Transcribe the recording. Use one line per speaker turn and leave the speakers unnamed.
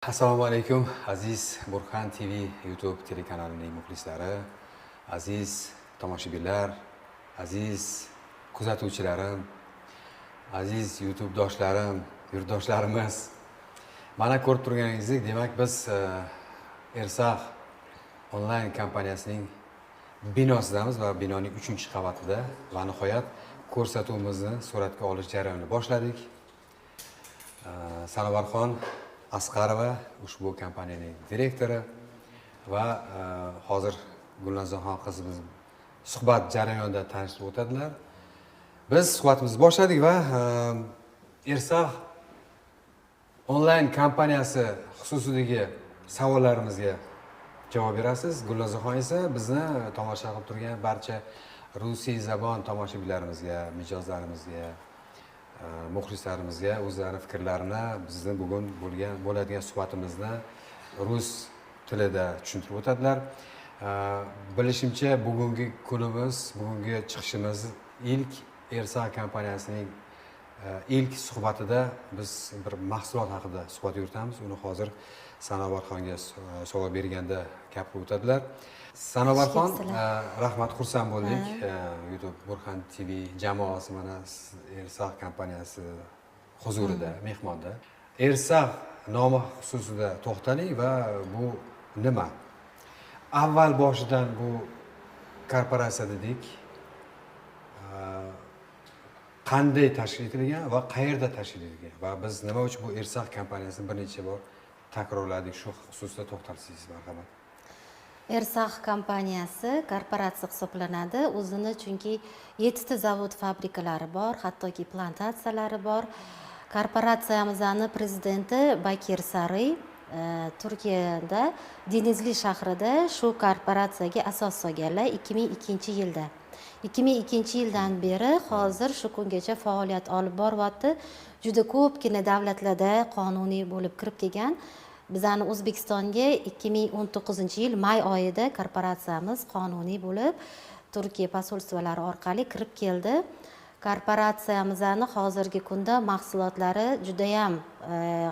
Assalomu alaykum, aziz Burxan TV YouTube telekanalining muxlislari, aziz tomoshabinlar, aziz kuzatuvchilarim, aziz YouTube doshlarim, yurtdoshlarimiz. Mana ko'rib turganingizdek, demak, biz Ersax onlayn kompaniyasining binosidamiz va binoning 3-qavatida va nihoyat ko'rsatuvimizni suratga olish jarayonini boshladik. Sanobarxon Asqarova ushbu kompaniyaning direktori va hozir Gulnazonxon qizimiz suhbat jarayonida tanishtirib o'tadilar. Biz suhbatimizni boshladik va Ersax onlayn kompaniyasi xususidagi savollarimizga javob berasiz. Gulnazonxon esa bizni tomosha qilib turgan barcha rusiy zabon tomoshabinlarimizga, mijozlarimizga, muxlislarimizga o'zlarini fikrlarini bizni bugun bo'lgan bo'ladigan suhbatimizni rus tilida tushuntirib o'tadilar. Bilishimcha, bugungi kunimiz, bugungi chiqishimiz ilk Ersa kompaniyasining ilk suhbatida biz bir mahsulot haqida suhbat yuritamiz. Uni hozir Sanobarxonga savol berganda gapirib o'tadilar. Sanobarxon, rahmat, xursand bo'ldik. YouTube Burxan TV jamoasi mana Ersax kompaniyasi huzurida mehmonda. Ersax nomi xususida to'xtaling va bu nima? Avval boshidan bu korporatsiya dedik. Qanday tashkil etilgan va qayerda tashkil etilgan va biz nima uchun bu Ersax kompaniyasini bir necha bor takrorladik, shu xususida to'xtalsangiz, marhamat.
Ersax kompaniyasi korporatsiya hisoblanadi o'zini, chunki yettita zavod, fabrikalari bor, hattoki plantatsiyalari bor. Korporatsiyamizni prezidenti Bakir Sariy Turkiyada Denizli shahrida shu korporatsiyaga asos solganlar 2002-yilda. 2002-yildan beri hozir shu kungacha faoliyat olib boryapti. Juda ko'pgina davlatlarda qonuniy bo'lib kirib kelgan. Bizani O'zbekistonga 2019-yil may oyida korporatsiyamiz qonuniy bo'lib Turkiya посольство lari orqali kirib keldi. Korporatsiyamizni hozirgi kunda mahsulotlari judayam